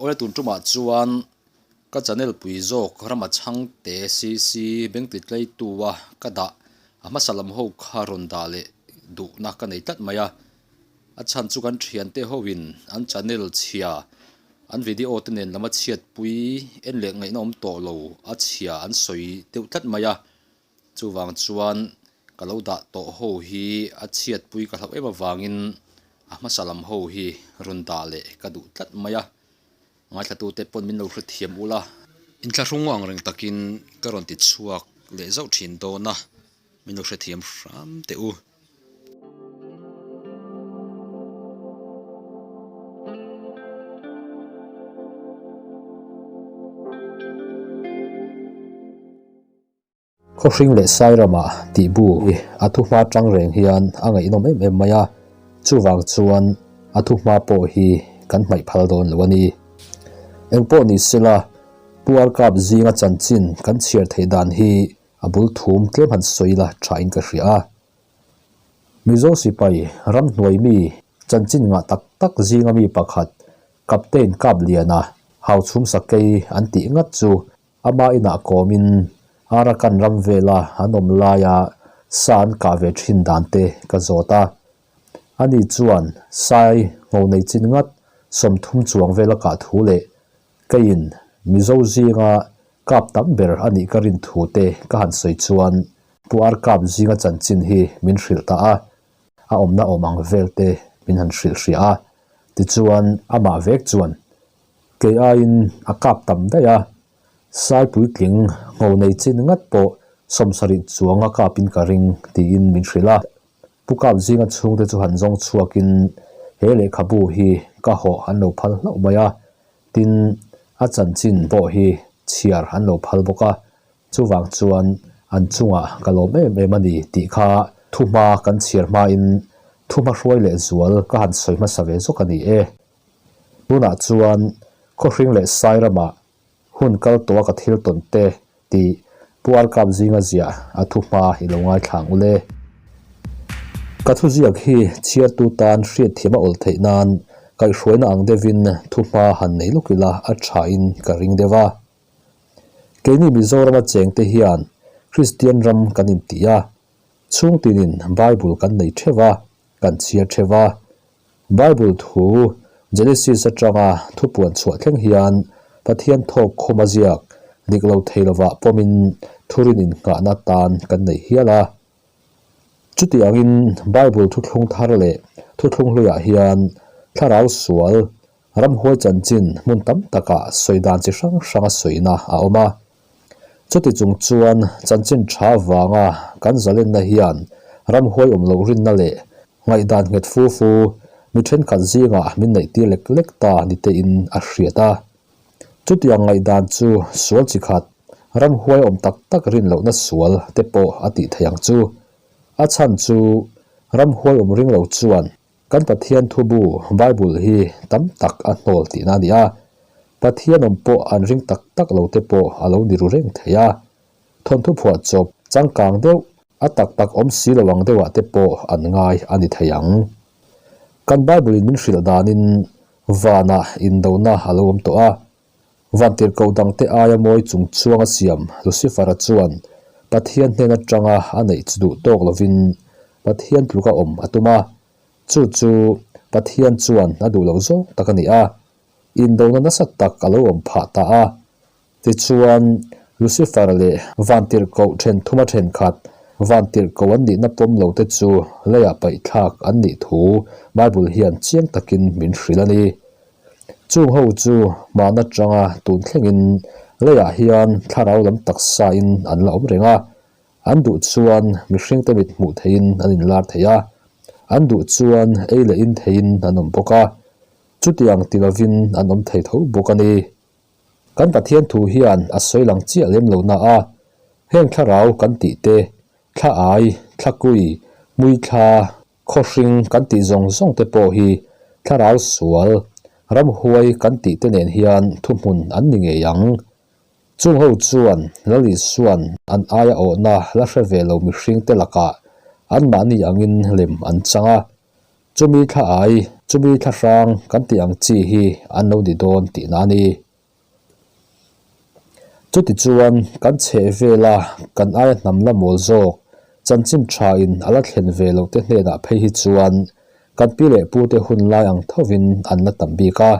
Awle tun tumah chuan ka channel pui zawk rama chhangte CC bengti tleitu a ka dah a hmasa lam ho kha rawn dah leh duhna ka nei tlat mai a. A chhan chu kan thiante hoin an channel chhia an video te nen lama chhiatpui en leh ngaihna awm tawh lo a chhia an sawi deuh tlat mai a. Chuvang chuan ka lo dah tawh ho hi a chhiatpui ka hlauh em avangin a hmasa lam ho hi rawn dah leh ka duh tlat mai a, ngaithlatute pawn min lo hrethiam ula. Inthlahrung ang reng takin ka rawn ti chhuak leh zauh thin dawn a, min lo hrethiam hram teh u. Khawhring leh Sairama tih bu hi a thuhma tang reng hian a ngaihnawm em em mai a, chuvang chuan a thuhma pawh hi kan hmaih phal dawn lo a ni. Engpawh ni sela, Pu Arkap zinga chanchin kan chhiar theih dan hi a bul thum tlem han sawi la thain ka hria a. Mizo sipai ramhnuai mi chanchin ngah tak tak zinga mi pakhat Captain Kapliana Hauchhum Sakei an tih ngat chu Ama inah kawmin Arakan ram vela an awm laia sa an kah ve thin dan te ka zawt a. Ani chuan sai ngho nei chin ngat 30 chuang vela kah thu leh keiin Mizo zinga kap tam ber a nih ka rin thu te ka han sawi chuan Pu Arkap zinga chanchin hi min hrilh ta a, a awmna awm ang vel te min han hrilh hria a. Tichuan amah vek chuan Kei aiin a kap tam daih a, sai puitling ngho nei chin ngat pawh 70 chuang a kapin ka ring tiin min hrilh a. Pu Kap zinga chhungte chu han zawng chhuakin he lehkhabu hi ka hawh an lo phal hlauh mai a, tin a chanchin pawh hi chhiar an lo phal bawk a, chuvang chuan an chungah ka lawm em em a ni tih kha thuhma kan chhiar hmain thuhma hruai leh zual ka han sawi hmasa ve zawk a ni e. Tunah chuan Khawhring leh Sairamah hun kal tawha ka thil tawn te tih Pu Arkap zinga ziah a thu hma i lo ngaithla ang ule. Ka thuziak hi chhiartu tan hriatthiam a awl theih nan kaihhruaina ang deuhin thu hma han nei lawk ila a thain ka ring deuh a. Keini Mizorama chengte hian Kristian ram kan inti a, chhungtinin Bible kan nei theuh a, kan chhiar theuh a. Bible thu Genesis atanga thupuan chhuah thleng hian Pathian thawk khawm a ziak dik lo thei lovah pawmin thurin innghahna tan kan nei hial a. Chutiangin Bible thuthlung thar leh thuthlung hluiah hian thlarau sual, ramhuai chanchin hmun tam takah sawi dan chi hrang hranga sawina a awm a. Chuti chung chuan chanchin tha vanga kan zalenna hian ramhuai awm loh rinna leh Ngaihdan nghet fu fu, mi thenkhat zingah min neihtir lek lek ta ni tein a hriat a. Chutiang ngaihdan chu sual chi khat, ramhuai awm tak tak rin lohna sual te pawh a tih theih ang chu. A chhan chu ramhuai awm ring lo chuan kan Pathian thubu Bible hi tam tak a hnawl tihna a ni a. Pathian awm pawh an ring tak tak lo te pawh a lo ni ru reng thei a. Thawnthu phuah chawp changkang deuh A tak tak awm si lo ang deuhah te pawh an ngai a ni thei ang. Kan Bible-in min hrilh danin vanah indona a lo awm tawh a. Vantirhkoh dangte aia mawi chung chuanga siam Lucifer-a chuan Pathian hnen atanga a neih chu duh tawk lovin Pathian tluka awm a tum a. Chu chu Pathian chuan a duh loh zawng tak a ni a. Indona nasa tak a lo awm phah ta a. Tichuan, Lucifer leh vantirhkoh thenthuma thenkhat, vantirhkoh an nihna pawm lote chu leiah paihthlak an nih thu Bible hian chiang takin min hrilh a ni. Chung ho chu hmana tanga tun thlengin leiah hian thlarau lam taksain an la awm reng a, an duh chuan mihringte mit hmuh theihin an inlar thei a, an duh chuan ei leh in theihin an awm bawk a, chutiang ti lovin an awm thei tho bawk a ni. Kan Pathian thu hian a sawi lang chiah lem lo na a, heng thlarau kan tih te, thla ai, thla kui, mui thla, khawhring kan tih zawng zawng te pawh hi thlarau sual, ramhuai kan tih te nen hian thuhmun an ni ngei ang. Chung ho chuan Lal Isuan an aia awhna la hre ve lo mihring te lakah anmahni angin lem an chang a, chumi thla ai, Chumi thlahrang kan tih ang chi hi an lo ni dawn tihna a ni. Chutichuan kan chheh vela kan aia hnam la mawl zawk chanchin tha in a la thlen ve loh te hnenah phei hi chuan kan pi leh pu te hun lai ang thovin an la tam bik a,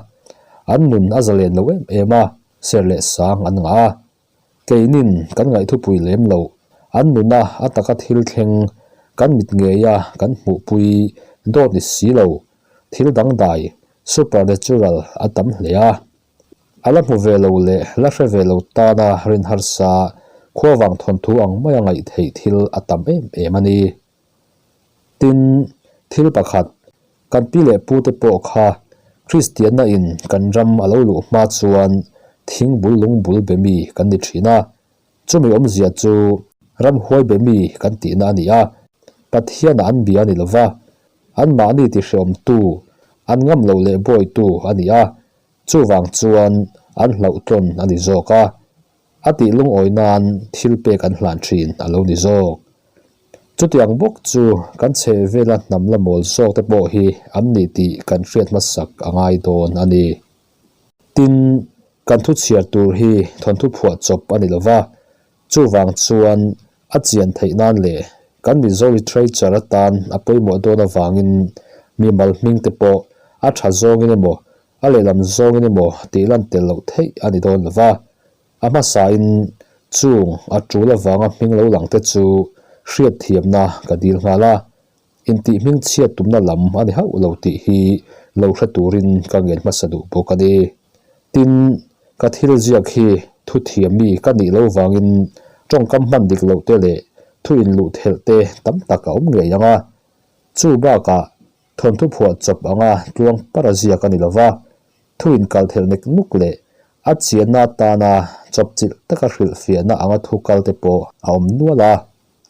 an nun a zalen lo em em a, ser leh sang an ngah a. Keinin kan ngaihthupui lem loh, an nuna a taka thil thleng kan mit ngeia kan hmuhpui dawt ni si lo, thil dangdai, supernatural, a tam hle a. A la hmu ve lo leh la hre ve lo tana rin harsa khuavang thawnthu ang maia ngaih theih thil a tam em em a ni. Tin, thil pakhat, kan pi leh pute pawh kha Kristianna in kan ram a lo luh hma chuan thing bul lung bul be mi kan ni thin a. Chumi awmzia chu ramhuai be mi kan tihna a ni a, Pathianah an bia a ni lova, anmahni tihreawmtu, an ngam loh leh bawitu a ni a, chuvang chuan an hlauhtlawn a ni zawk a. A tih lungawi nan thil pek an hlan thin a lo ni zawk. Chutiang bawk chu kan chheh vela hnam la mawl zawk te pawh hi an ni tih kan hriat hmasak a ngai dawn a ni. Tin, kan thu chhiar tur hi thawnthu phuah chawp a ni lo va, chuvang chuan a chian theih nan leh kan Mizo literature atan a pawimawh dawn avangin mimal hming te pawh a tha zawngin emaw a lehlam zawngin emaw tih lan tel loh theih a ni dawn lo va. A hmasain chung a tul avanga hming lo lang te chu hriatthiamna ka dil nghal a, intih hming chhiat tumna lam a ni hauh lo tih hi lo hre turin ka ngen hmasa duh bawk a ni. Tin, ka thil ziak hi thu thiam mi ka nih lo vangin tawngkam hman dik loh te leh thu inluh thelh te tam tak a awm ngei ang a. Chu bakah Thawnthu phuah chawp anga tluang para ziak a ni lova, thu inkal thelh nek nuk leh a chianna atana chawpchilh taka hrilhfiahna anga thu kal te pawh a awm nual a,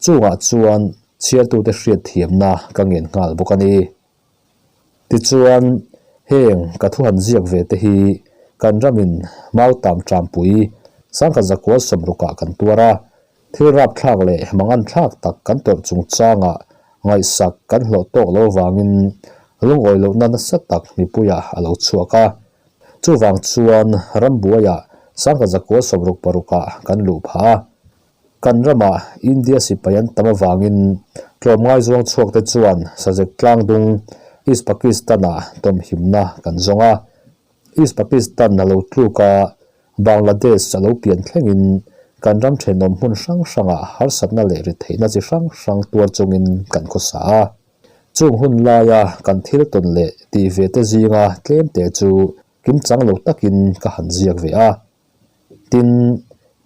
chungah chuan chhiartute hriatthiamna ka ngen nghal bawk a ni. Tichuan, heng ka thu han ziak ve te hi kan ramin Mautam Trampui sangkhat zakua sawmrukah kan tuar a, Thil rapthlak leh manganthlak tak kan tawrh chungchangah ngaihsak kan hlawh tawk lo vangin lungawi lohna nasa tak mipuiah a lo chhuak a. Chuvang chuan rambuaiah sangkhat zakua 66 ah kan luh phah a. Kan ramah India sipai an tam avangin tlawmngai zuang chhuakte chuan Sazek tlangdung East Pakistan-ah tawmhimna kan zawng a. East Pakistan a lo tluk a, Bangladesh a lo pian thlengin kan ram thenawm hmun hrang hrangah harsatna leh ritheihna chi hrang hrang tuar chungin kan khawsa a. Chung hun laia kan thil tawn leh tih ve te zinga tlem te chu kimchang lo takin ka han ziak ve a. Tin,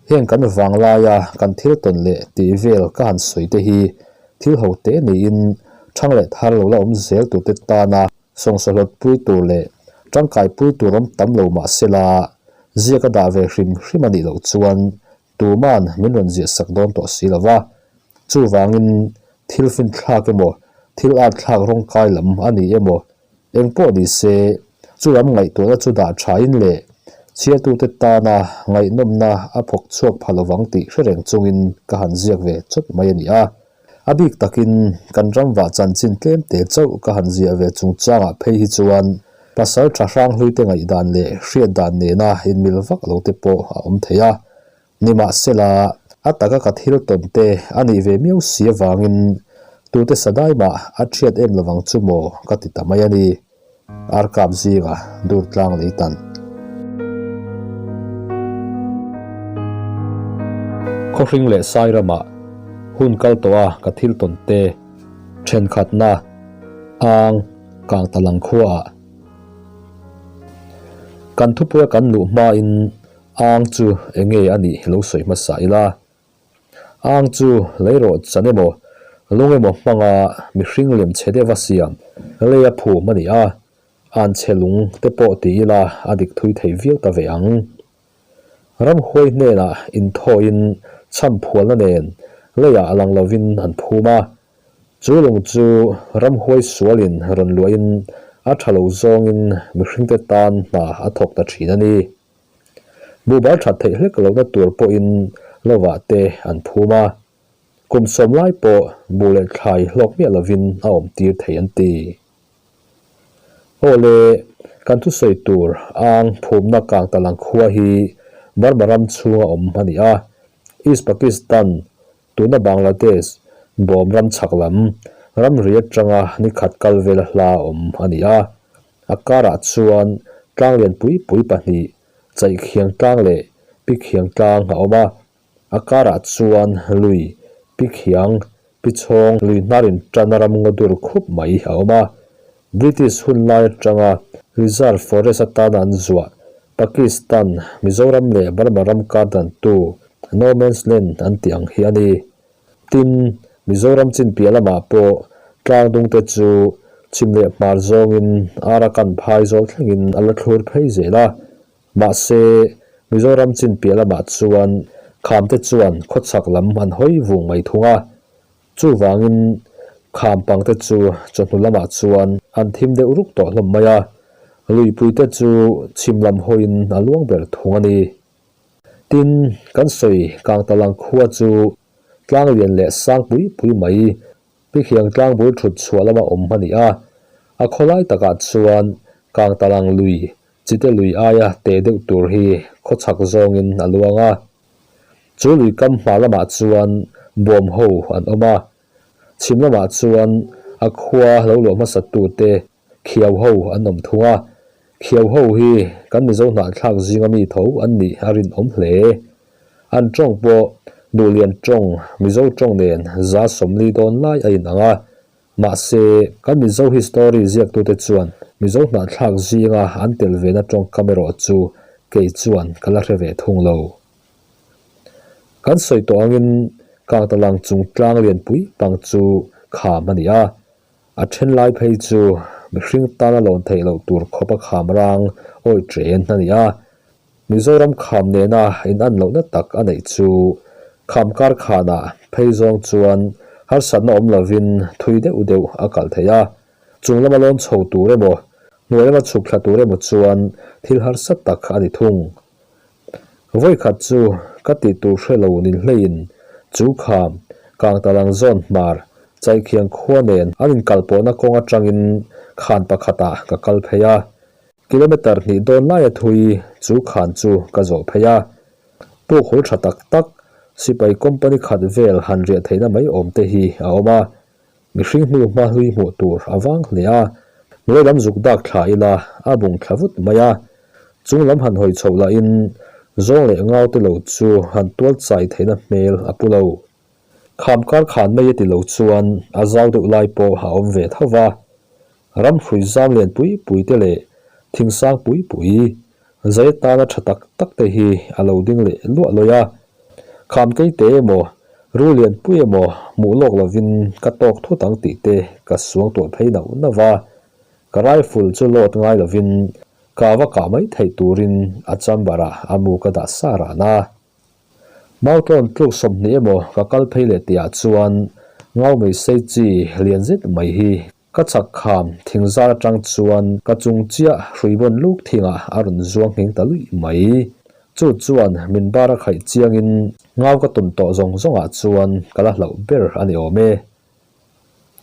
heng kan vang laia kan thil tawn leh tih vel ka han sawi te hi thil ho te niin thang leh thar lo la awm zel turte tana Sawngsawhlawtpui tur leh tangkaipui tur awm tam lo mah sela, ziak a dah ve hrim hrim a nih loh chuan tuman min rawn ziah sak dawn tawh si lo va. Chuvangin thil finthlak emaw, thil arthlak rawngkai lam a ni emaw, eng pawh ni se, chu lam ngaihtuahna chu dah thain leh chhiartute tana ngaihnawmna a phawk chhuak pha lovang tih hre reng chungin ka han ziak ve chawt mai a ni a. A bik takin kan ramvah chanchin tlem te chauh ka han ziah ve chungchangah phei hi chuan pasal tha hranghluite ngaihdan leh hriat dan nena inmil vak lo te pawh a awm thei a. Nimahsela, a taka ka thil tawn te a nih ve miau si avangin tute sadai mah a thiat em lovang chu maw ka ti ta mai a ni. Arkap zinga dur tlang lei tan. Khawhring leh sai ramah hun kal tawh a ka thil tawn te thenkhatna ang kang ta lang khuaah kan thupuia kan luh hmain ang chu enge a nih lo sawi hmasa ila. Ang chu lei rawh chan emaw, lung emaw hmanga mihring lem chhe deuha siam lei a phum a ni a, an chhe lung te pawh ti ila a dik thui thei viau ta ve ang. Ramhuai hnenah inthawiin chham phualna nen leiah lang lovin an phum a, chu lung chu ramhuai sualin rawn luahin a tha lo zawngin mihringte tan hna a thawk ta thin a ni. Buhbal that theih hlek lohna tur pawhin lovah te an phum a, kum sawm lai pawh buh leh thlai hlawk miah lovin a awm tir thei an ti. Aw le, kan thusawi tur ang phumna kang ta lang khua hi Burma ram chhunga awm a ni a. East Pakistan, tuna Bangladesh, bawm ram chhak lam, ramri atanga ni khat kal vela hla awm a ni a. A karah chuan tlang lian pui pui pahnih, Chaihkhiang tlang leh Pikhiang tlang a awm a. A karah chuan lui, Pikhiang, Pichhawng lui hnar inṭana ram ngaw dur khup mai a awm a. British hun lai aṭanga Reserve Forest atana an zuah Pakistan, Mizoram leh Burma ram kar dantu No Man's Land an tih ang hi a ni. Tin, Mizoram chin piah lamah pawh tlang dungte chu chhim leh hmar zawngin Arakan phai zawl thlengin a la thlur phei zel a. Mahse, Mizoram chin piah lamah chuan khamte chuan khawchhak lam an hawi vung mai thung a. Chuvangin kham pangte chu chawhnu lamah chuan an thim deuh ruk tawh hlawm mai a, luipuite chu chhim lam hawiin a luang ber thung a ni. Tin, kan sawi Kangtalang khua chu tlang lian leh sang pui pui mai Pikhiang tlangbul thut chhuah lama awm a ni a, a khawlai takah chuan Kangtalang lui Chite lui aia teh deuh tur hi khawchhak zawngin a luang a. Chu lui kam hma lamah chuan bawm ho an awm a, chhim lamah chuan a khua lo luah hmasa tute khiau ho an awm thung a. Khiau ho hi kan Mizo hnahthlak zinga mi tho an nih a rinawm hle. An tawng pawh Duhlian tawng, Mizo tawng nen 140 dawn lai a inang a. Mahse, kan Mizo history ziaktute chuan Mizo hnahthlak zinga an tel vena tawngkam erawh chu kei chuan ka la hre ve thung lo. Kan sawi tawh angin Kangtalang chung tlang lianpui pang chu kham a ni a, a then lai phei chu mihring tana lawn theih loh tur khawpa kham rang awih chen a ni a, Mizoram kham nena in an lohna tak a neih chu kham kar khanah phei zawng chuan harsatna awm lovin thui deuh deuh a kal thei a, chung lama lawn chho tur emaw, hnuai lama chhuk thla tur emaw chuan thil harsa tak a ni thung. Vawikhat chu ka tih tur hre lo nin hleiin chu kham Kangtalang zawn hmar Chaikhiang khua nen an inkalpawhna kawng atangin khan pakhatah ka kal phei a, Kilometer hnih dawn laia thui chu khan chu ka zawh phei a, puk hul tha tak tak, sipai company khat vel han riah theihna mai awm te hi a awm a, mihring hnu hma hlui hmuh tur a vang hle a, hnuai lam zuk dak thla ila a bung thla vut mai a, chung lam han hawi chhoh lahin zawng leh ngau te lo chu han tual chai theihna hmel a pu lo. Kham kar khan mai a ti lo chuan a zau deuh lai pawh a awm ve tho va, Ram hrui zam lian pui pui te leh thing sang pui pui, zai atana tha tak tak te hi a lo ding leh luah lawi a. Kham keite emaw, ru lian pui emaw hmuh lawk lovin ka tawk thut ang tih te ka suang tuah phei nauh nauh a. Ka rifle chu load ngai lovin ka va kah mai theih turin a chamber ah a mu ka dah sa ran a. Mautlawn tluk 20 emaw ka kal phei leh tihah chuan ngau mei sei chi lian zet mai hi Ka chak kham thing zar atang chuan ka chung chiah hrui vawn luk thingah a rawn zuang nghing ta luih mai. Chu chuan min bar a khaih chiangin ngau ka tawn tawh zawng zawngah chuan ka la hlauh ber a ni awm e.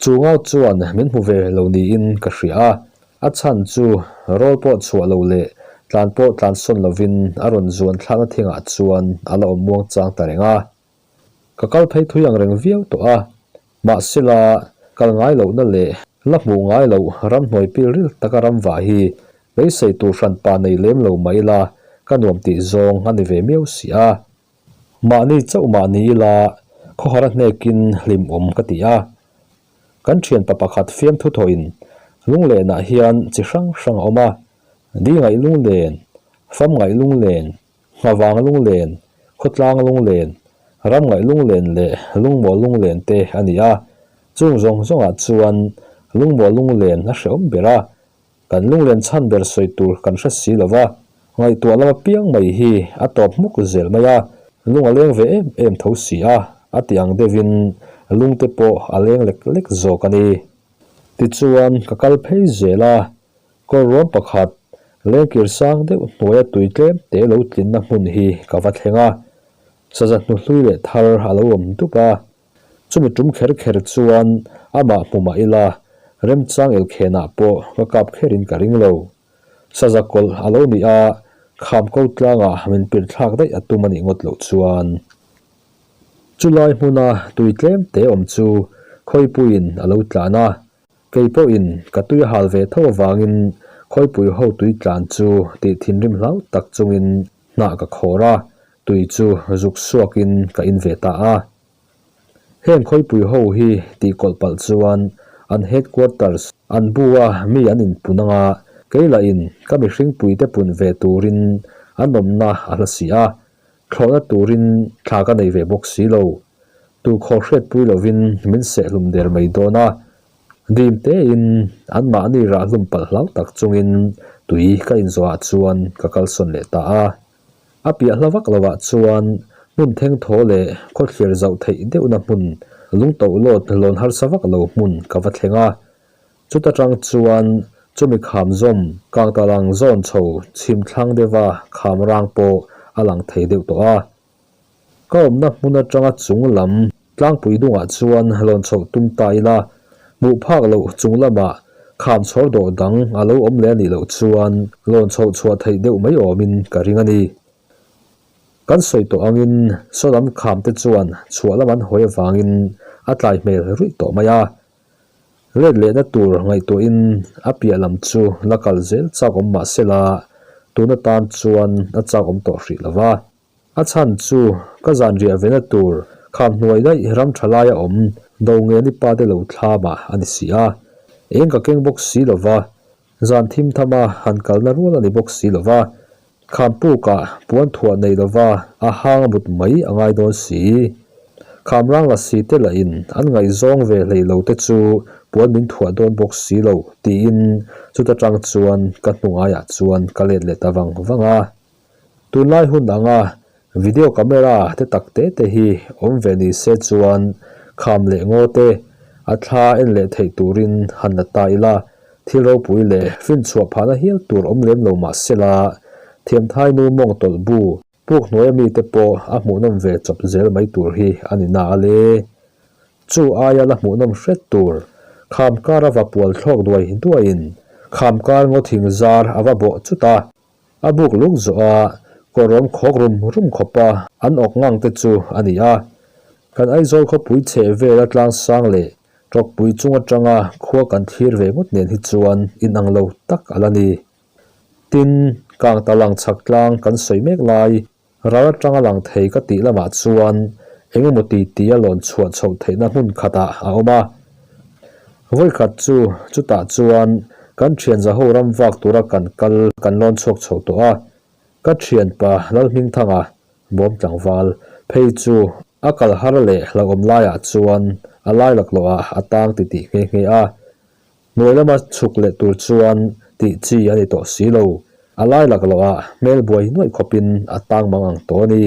Chu ngau chuan min hmu ve lo niin ka hria a, a chhan chu rawl pawh chhuah lo leh tlan pawh tlan sawn lovin a rawn zuan thlakna thingah chuan a la awm muang chang ta reng a. Ka kal phei thui ang reng viau tawh a, mahsela kal ngai lohna leh la hmuh ngai loh ramhnuai pil ril taka ram vah hi beisei tur hranpa nei lem lo mah ila ka nuam tih zawng a ni ve miau si a. Mahni chauh mah ni ila khawhar a hnekin hlim awm ka ti a. Kan thianpa pakhat fiamthu thawhin lunglenah hian chi hrang hrang a awm a, di ngaih lunglen, fam ngaih lunglen, Nghavang lunglen, khawtlang lunglen, ram ngaih lunglen leh lungmawl lunglen te a ni a. Chung zawng zawngah chuan lungmawl lunglen a hrehawm ber a, kan lunglen chhan ber sawi tur kan hre si lo va, ngaihtuah lama piang mai hi a tawp hmuk zel mai a, lung a leng ve em em tho si a, a ti ang deuhin lungte pawh a leng lek lek zawk a ni. Tichuan ka kal phei zel a, Kawr ruam pakhat, lengkir sang deuh hnuaia tui tlem te lo tlinna hmun hi ka va thleng a, saza hnuhlui leh thar a lo awm dup a. Chumi tum kher kher chuan amah hmu mah ila, Remchang elkhenah pawh ka kap kherin ka ring lo. Saza kawlh a lo ni a, kham ko tlangah min pir thlak daih a tum a nih ngawt loh chuan. Chulai hmuna tui tlem te awm chu khawipuiin a lo tlan a, kei pawhin ka tui a hal ve tho avangin khawipui ho tui tlan chu tih thinrim hlau tak chungin hnah ka khawr a, tui chu zuk suakin ka in ve ta a. Heng khawipui ho hi tih kawlh palh chuan an headquarters an bu a mi an inpun anga kei lahin ka mihring puite pun ve turin an awmna a hla si a, thlawhna turin thla ka nei ve bawk si lo. Tu khaw hriatpui lovin min sehhlum der mai dawn a, dim tein anmahni rahhlum palh hlau tak chungin tui ka inzawhah chuan ka kalsawn leh ta a. A piah hla vak lovah chuan hmun thengthaw leh khawthlir zauh theih deuhna hmun lungtoh lawt lawn harsa vak lo hmun ka va thleng a. Chuta tang chuan chumi kham zawm kangta lang zawn chho chhim thlang deuha kham rang pawh a lang thei deuh tawh a. Ka awmna hmun atanga chung lam tlangpui dungah chuan lawn chhoh tum ta ila, hmuh phak loh chung lamah kham chhawr dawh dang a lo awm leh a nih loh chuan lawn chhoh chhuah theih deuh mai awmin ka ring a ni. Kan sawi tawh angin saw lam kham te chuan chhuah lam an hawi avangin a tlai hmel ruih tawh mai a. Let lehna tur ngaihtuahin a piah lam chu la kal zel chak awm mah sela tun atan chuan a chak awm tawh hrih lo va. A chhan chu ka zan riah vena tur kham hnuai daih ram tha laia awm do nge ni pa te lo thlam ah a ni si a. Eng ka keng bawk si lo va, zan thim tham a han kalna rual a ni bawk si lo va, kham puk ah puan thuah nei lo va a hang a mut mai a ngai dawn si. Kham rang la si te lah in an ngaihzawng ve hlei lo te chu puan min thuah dawn bawk si lo tiin chuta tang chuan ka hnu ngaiah chuan ka let leh ta vang vang a. Tunlai hun anga video camera te tak te te hi awm ve ni se chuan kham leh ngaw te a thla en leh theih turin han la ta ila, thil ropui leh finchhuah phahna hial tur awm lem lo mah sela, Thiamthainu mawng tawlh bu puk hnuaia mite pawh a hmuhnawm ve chawp zel mai tur hi a ni na a le. Chu aia la hmuhnawm hret tur kham kar a va pual thlawk duai duaiin kham kar ngaw thing zar a va bawh chut a. A buk luk zawh a, kawrawm khawk rum rum khawp a an awk ngang te chu a ni a. Kan Aizawl khawpui chheh vela tlangsang leh tawkpui chung atanga khua kan thlir ve ngawt nen hi chuan inang lo tak a la ni. Tin, kang ta lang chhak tlang kan sawi mek lai Ral atanga lang thei ka tih lamah chuan eng emaw ti ti a lawn chhuah chhoh theihna hmun khatah a awm a. Vawikhat chu chutah chuan kan thian zaho ram vak tura kan kal kan lawn chhuak chho tawh a. Ka thianpa Lalhmingthanga bawm tlangval phei chu a kal har leh hlauhawm laiah chuan a lai laklawhah a tang titih nghe nghe a. Hnuai lama chhuk leh tur chuan tih chi a ni tawh si lo. A lai laklawh ah hmel buai nuaih khawpin a tang mang ang tawh a ni.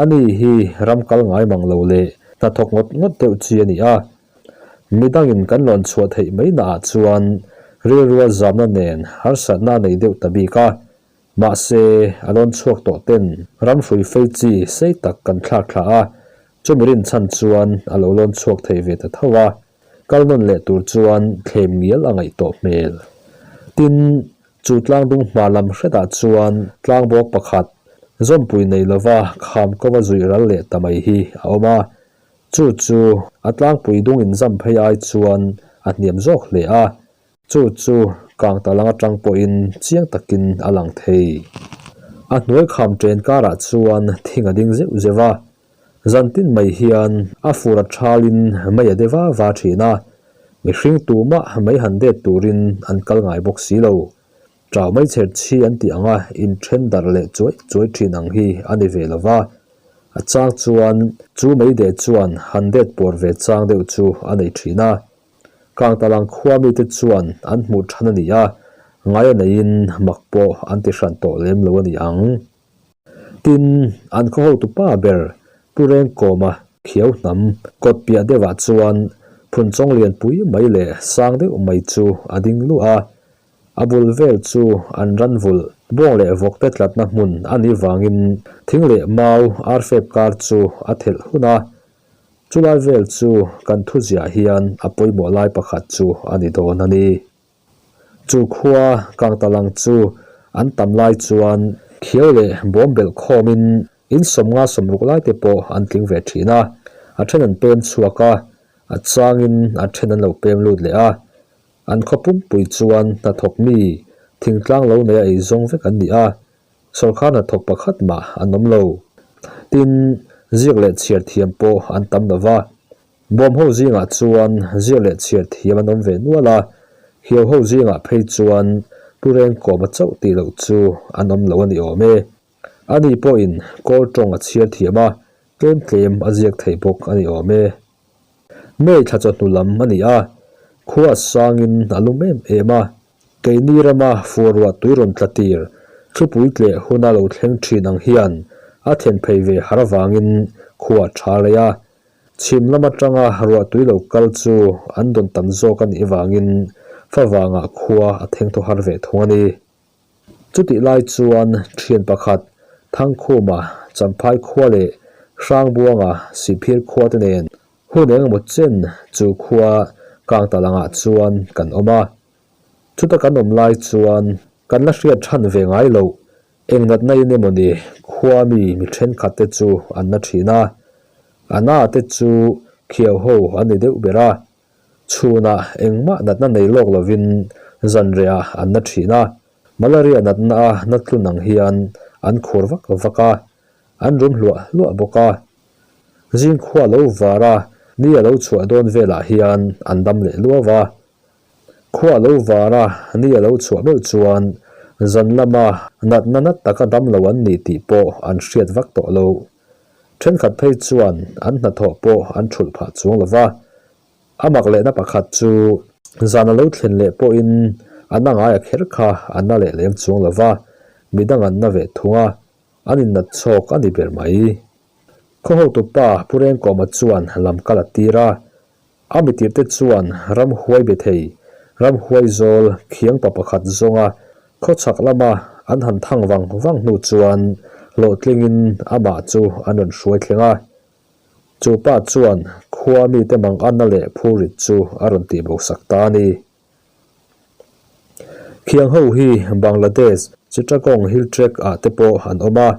Ani hi ram kal ngai mang lo leh hnathawk ngawt ngawt deuh chi a ni a. Midangin kan lawn chhuah theih mai naah chuan rilrua zamna nen harsatna a nei deuh ta bik a. Mahse, a lawn chhuak tawh ten ram hrui fei chi sei tak kan thlak thla a, chumi rinchhan chuan a lo lawn chhuak thei ve ta tho a. Kal nawn leh tur chuan thlem ngial a ngaih tawh hmel. Tin, chu tlangdung hma lam hretah chuan tlangbawk pakhat, zawmpui nei lova kham kova zuih ral leh ta mai hi a awm a. Chu chu a tlangpui dung inzam phei ai chuan a hniam zawk hle a. Chu chu kang ta lang atang pawhin chiang takin a lang thei. A hnuai kham chen karah chuan thing a ding zeuh zeuh a. Zan tin mai hian a fur a thalin mei a de va va thin a, mihring tumah mei han det turin an kal ngai bawk si lo. Tau mai chher chhi an tih anga inthen darh leh chuai chuai thin ang hi a ni ve lo va, a chang chuan chu mei deh chuan han det pawr ve chang deuh chu a nei thin a. Kangtalang khua mite chuan an hmuh than a ni a, ngai a neiin mak pawh an ti hran tawh lem lo a ni ang. Tin, an khaw hotu pa ber Pu Rengkawma khiau hnam kawt piah deuhah chuan phunchawng lianpui mai leh sang deuh mai chu a ding luah a. A bul vel chu an ran vulh bawng leh vawkte tlatna hmun a nih vangin thing leh mau arfep kar chu a thelh hun a. Chulai vel chu kan thuziah hian a pawimawh lai pakhat chu a ni dawn a ni. Chu khua Kangtalang chu an tam lai chuan khiau leh bawm belh khawmin in 50 60 lai te pawh an tling ve thin a, a then an pem chhuak a, a changin a then an lo pem lut leh a. An khaw pumpui chuan hnathawk mi thingtlang lo neia eizawng vek an ni a, Sawrkar hnathawk pakhat mah an awm lo. Tin, ziak leh chhiar thiam pawh an tam lo va. Bawm ho zingah chuan ziak leh chhiar thiam an awm ve nual a, hiau ho zingah phei chuan Pu Rengkawma chauh tih loh chu an awm lo a ni awm e. Ani pawhin kawl tawng a chhiar thiam a, tlem tlem a ziak thei bawk a ni awm e. May thla chawhnu lam a ni a, khua sangin a lum em em a, keini rama fuaruah tui rawn tla tir thlupui tleh huna lo thleng thin ang hian a thlen phei ve har avangin khua a tha rei a. Chhim lam atanga ruah tui lo kal chu an dawn tam zawk a nih avangin favangah khua a theng thaw har ve thung a ni. Chutih lai chuan thian pakhat Thangkhuma, Champhai khua leh Hrangbuanga Sihphir khua te nen hun eng emaw chen chu khua Kangtalangah chuan kan awm a. Chuta kan awm lai chuan kan la hriat than ve ngai loh eng natna in emaw ni khua mi mi thenkhat te chu an na thin a. A na te chu khiau ho an ni deuh ber a. Chhunah engmah natna nei lawk lovin zanriah an na thin a, malaria natna a na tlun ang hian an khur vak vak a, an rum hluah hluah bawk a. Zingkhua lo var a, ni a lo chhuah dawn velah hian an dam leh luau a. Khua lo var a, ni a lo chhuah meuh chuan zan lama natna nat taka dam lo an ni tih pawh an hriat vak tawh lo. Thenkhat phei chuan an hnathawh pawh an thulh phah chuang lo va. A mak lehna pakhat chu zan a lo thlen leh pawhin a na ngaia kher kha a na leh lem chuang lo va, midang an na ve thung a, an innat chhawk a ni ber mai. Khaw hotupa Pu Rengkawma chuan lam kal a tir a, A mitirte chuan ramhuai be thei, ramhuai zawl khiang pa pakhat zawnga khawchhak lama an han thang vang vang hnu chuan hlawhtlingin amah chu an rawn hruai thleng a. Chu pa chuan khua mite manganna leh phurrit chu a rawn tihbo sak ta a ni. Khiang ho hi Bangladesh, Chittagong Hill Tract ah te pawh an awm a,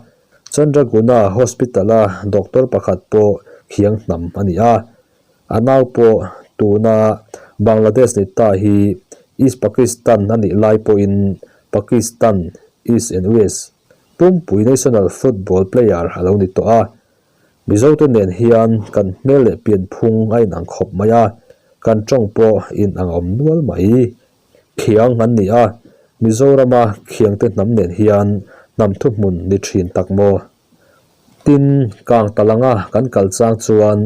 Chandraguna Hospital-a doctor pakhat pawh khiang hnam a ni a. A nau pawh tuna Bangladesh ni ta hi East Pakistan a nih lai pawhin Pakistan, East and West, pumpui national football player a lo ni tawh a. Mizote nen hian kan hmel leh pianphung a inang khawp mai a, kan tawng pawh inang awm nual mai. Khiang an ni a, Mizorama khiangte hnam nen hian hnam thuhmun ni thin tak maw? Tin, kang talanga kan kal chang chuan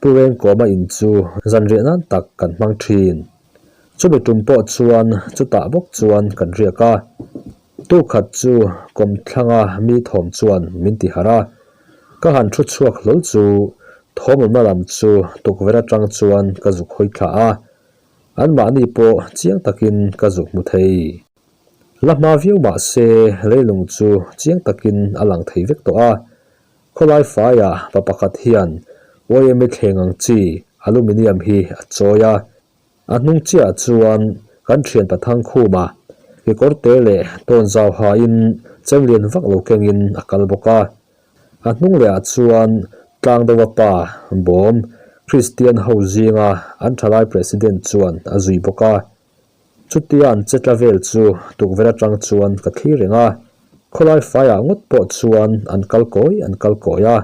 Pu Rengkawma in chu zanriah nan tak kan hmang thin. Chumi tum pawh chuan chutah bawk chuan kan riak a. Tukhat chu kawmthlanga mi thawm chuan min ti harh a, ka han thu chhuak hlawl chu thawm awmna lam chu tukverh atang chuan ka zuk hawi thla a, anmahni pawh chiang takin ka zuk hmu thei. La hma viau mah se leilung chu chiang takin a lang thei vek tawh a, khawlai faiah pa pakhat hian YMA thleng ang chi aluminium hi a chawi a, A hnung chiah chuan kan thian pathang khuma kekawr te leh tawn zau hain chem lian vak lo kengin a kal bawk a. A hnung lehah chuan tlang deuha pa bawm Kristian ho zinga an thalai president chuan a zui bawk a. Chutia an che tla vel chu tukverh atang chuan ka thlir reng a, khawlai faiah ngawt pawh chuan an kal kawi an kal kawi a.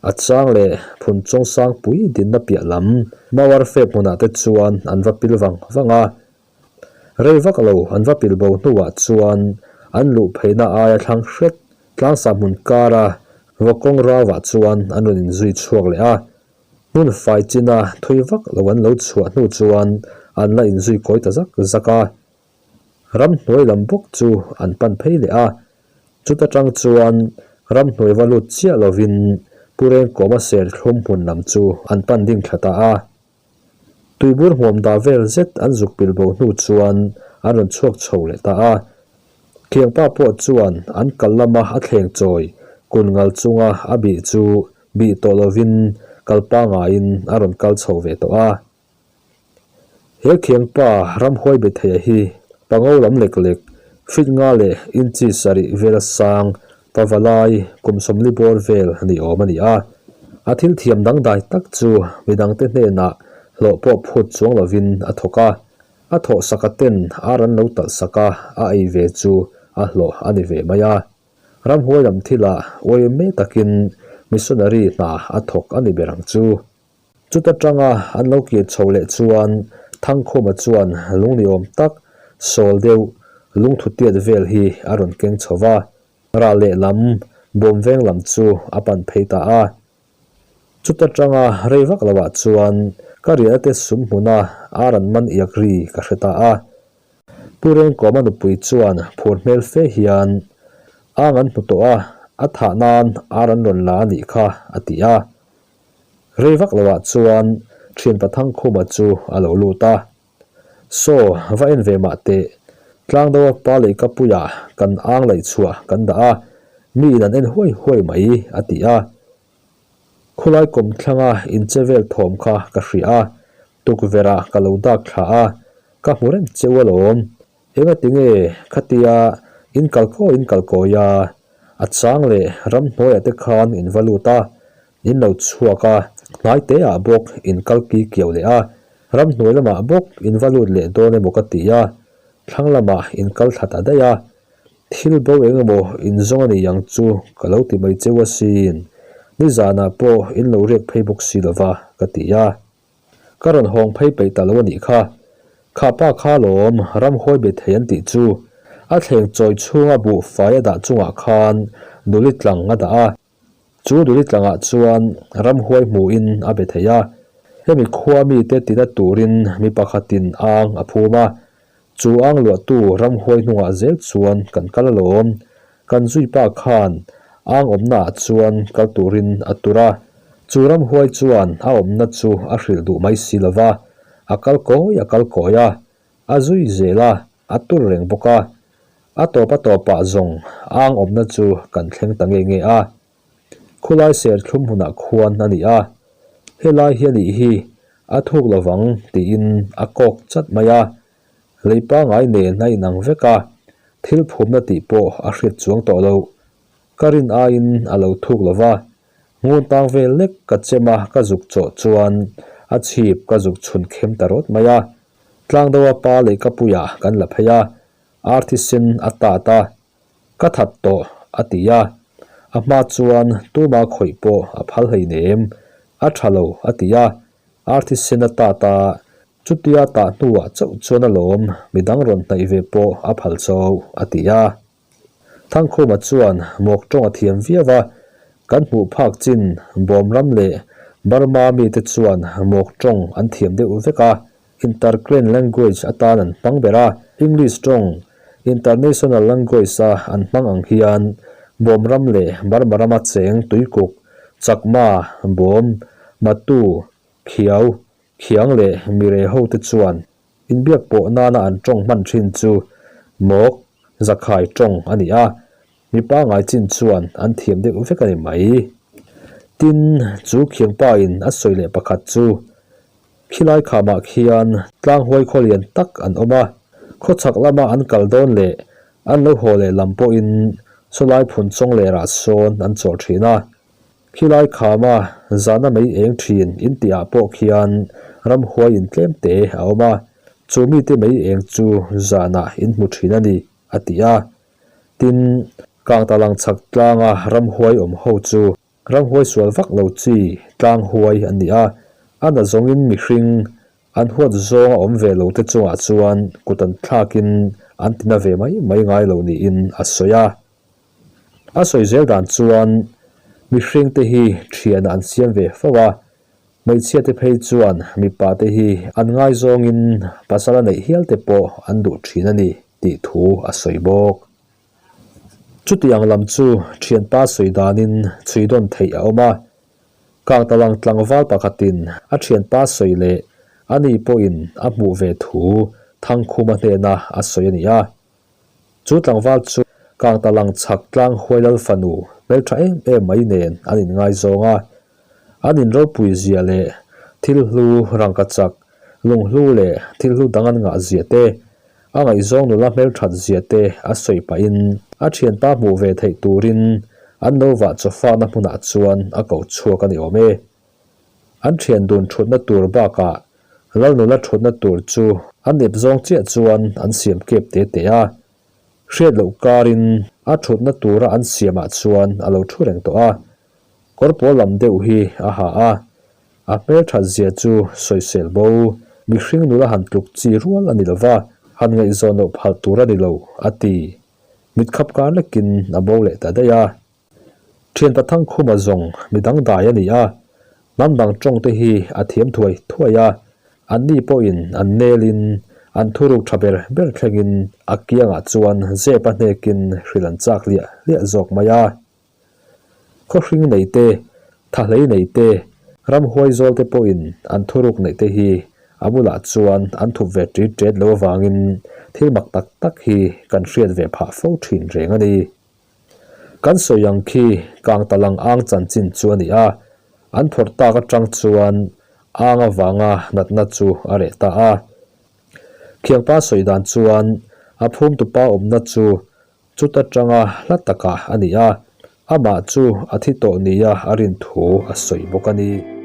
A chang leh phun chawng sangpui dinna piah lam Mawar fep hmunah te chuan an va pil vang vang a. Rei vak lo an va pil bo hnuah chuan an luh pheina aia thlang hret tlangsa hmun kara vawkawng rauvah chuan an rawn inzui chhuak leh a. Hmun fai china thui vak lo an lo chhuah hnu chuan an la inzui kawi ta zak zak a. Ramhnuai lam bawk chu an pan phei leh a, chuta tang chuan ramhnuai va lut chiah lovin Pu Rengkawma serthlum hmun lam chu an pan ding thla ta a. Tuibur hmuam dah vel zet an zuk pil bo hnu chuan an rawn chhuak chho leh ta a. Thiangpa pawh chuan an kal lama a thleng chawi kun ngal chunga a bih chu bih tawh lovin. kal pangaiin a rawn kal chho ve tawh a. He khiangpa ramhuai be theia hi pango lam lek lek, feet nga leh inchi sarih vela sang, pavalai kum 40 bawr vel ni awm a ni a. A thil thiam dangdai tak chu midangte hnenah hlawh pawh phut chuang lovin a thawk a. A thawh saka ten ar an lo talh sak a, a ei ve chu a hlawh a ni ve mai a. Ramhuai lam thilah uaime takin missionary hna a thawk a ni ber ang chu. Chuta tanga an lo kir chho leh chuan Thangkhuma chuan lung ni awm tak, sawl deuh, lungthu tiat vel hi a rawn keng chho va, ral lehlam, bawmveng lam chu a pan phei ta a. Chuta tanga rei vak loah chuan ka riahna te sum hmuna ar an man iak ri ka hre ta a. Pu Rengkawma nupui chuan phur hmel fe hian, Ang an hmu tawh a, a thah nan ar an rawn la a nih kha, a ti a. Rei vak loah chuan thianpa Thangkhuma chu a lo lut a. Saw, va en ve mah teh, Tlangdoa pa leh ka puiah kan ang laih chhuah kan dah a, mi in an en huai huai mai, a ti a. Khulai kawmthlanga inche vel thawm kha ka hria a, tukverhah ka lo dak thla a, ka hmu reng cheu alawm. Engati nge khatia in kal kawi in kal kawi a, a chang leh ramhnuaiah te khan in va lut a, in lo chhuak a, hnai te ah bawk in kal ki kiau leh a, ramhnuai lamah bawk in va lut leh dawn emaw ka ti a, thlang lamah in kal thla ta daih a, thil bo eng emaw in zawng a ni ang chu ka lo ti mai cheu asin, nizanah pawh in lo riak phei bawk si lova ka ti a. Ka rawn hawng phei peih ta lo a nih kha. Kha pa kha lawm ramhuai be thei an tih chu. A thleng chawi chhunga buhfai a dah chungah khan duli tlang a dah a. Chu duli tlangah chuan ramhuai hmuhin a be thei a. Hemi khua mite tina turin mi pakhatin ang a phum a. Chu ang luahtu ramhuai hnungah zel chuan kan kal alawm. Kan zuipa khan ang awmnaah chuan kal turin a tur a. Chu ramhuai chuan a awmna chu a hrilh duh mai si lo va, a kal kawi a kal kawi a, a zui zel a, a tur reng bawk a. A tawp a tawpah zawng ang awmna chu kan thleng ta nge nge a. Khulai serthlum hunah khuan a ni a, helai hi a nih hi a thuk lovang tiin a kawk chat mai a, lei pangai nen a inang vek a, thil phumna tih pawh a hriat chuang tawh loh. Ka rin aiin a lo thuk lova, ngun tang vel lek ka chem a ka zuk chawh chuan a chhip ka zuk chhun khem ta rawt mai a, Tlangdoa pa leihkapuiah kan la phei a, ar thisen a tat a, Ka that tawh, a ti a. A hma chuan tuma khawih pawh a phal hleinem. A tha lo, a ti a. Ar thisen a tat a, chutia tah hnuah chauh chuan alawm midang rawn hnaih ve pawh a phal chauh, a ti a. Thangkhuma chuan mawk tawng a thiam viau a, kan hmuh phak chin Bawmram leh Burma mite chuan mawk tawng an thiam deuh vek a. Interclan language atan an hmang ber a, English tawng international language-a an hmang ang hian Bawm ram leh Burma rama cheng tuikuk, Chakma, Bawm, Matu, Khiau, Khiang leh Mire hote chuan inbiak pawh nana an tawng hman thin chu Mawk, Zakhai tawng a ni a, mi pangai chin chuan an thiam deuh vek a ni mai. Tin, chu Khiangpa-in a sawi leh pakhat chu Khilai khamah khian tlanghuai khaw lian tak an awm a, khawchhak lama an kal dawn leh an lo haw leh lam pawhin sawlai phun chawng lerah sawn an chawlh thin a. Khilai khama zana mei eng thin in tihah pawh khian ramhuai in tlem te a awm a, chu mite mei eng chu zanah in hmu thin a ni, a ti a. Tin, Kangtalang chhak tlanga ramhuai awm ho chu Ramhuai sual vak lo chi tlang huai an ni a, a na zawngin mihring an huat zawnga awm ve lo te chungah chuan kut an thlakin an tina ve mai mai ngai lo niin a sawi a. A sawi zel dan chuan mihring te hi thianah an siam ve fo a, hmeichhia te phei chuan mipa te hi an ngaizawngin pasal a neih hial te pawh an duh thin a ni tih thu a sawi bawk. Chutiang lam chu thianpa sawi danin chhui dawn theih a awm a. Kangtalang tlangval pakhatin a thianpa sawi leh ani pawhin a hmuh ve thu Thangkhuma hnena a sawi a ni a. Chu tlangval chu Kangtalang chhak tlang Huailal fanu hmeltha em em mai nen an inngaizawng a. An inropui zia leh thil hlu rangkachak, lunghlu leh thil hlu dang an ngah zia te, a ngaihzawng nula hmelthat zia te a sawi pahin a thianpa hmuh ve theih turin an lo vah chawfakna hmunah chuan a ko chhuak a ni awm e. An thian dun thutna tur bakah lal nula thutna tur chu an ep zawng chiah chuan an siam kep te te a. Hriat loh karin a thutna tura an siamah chuan a lo thu reng tawh a. Kawr pawl lam deuh hi a ha a, a hmelthat zia chu sawisel bo, mihring nula han tluk chi rual a ni lo va, han ngaihzawn loh phalh tur a ni lo, a ti. Mitkhap kar lekin a bo leh ta daih a. Thian Pathangkhuma zawng midang dai a ni a, hnam dang tawng te hi a thiam thuai thuai a, anni pawhin an nelin an thuruk tha ber ber thlengin a kiangah chuan zep a hnekin hrilh an chak hliah hliah zawk mai a. Khawhring nei te, thahlei nei te, ramhuai zawl te pawhin an thuruk neih te hi a bulah chuan an thup ve ṭit ṭet lo avangin thil mak tak tak hi kan hriat ve phah fo ṭhin reng a ni. Kan sawi ang khi kang ta lang ang chanchin chu a ni a, an phawrh tak atang chuan ang avanga natna chu a reh ta a. Khiangpa sawi dan chuan a phumtupa awmna chu chuta tanga hla takah a ni a, amah chu a thi tawh nia a rin thu a sawi bawk a ni.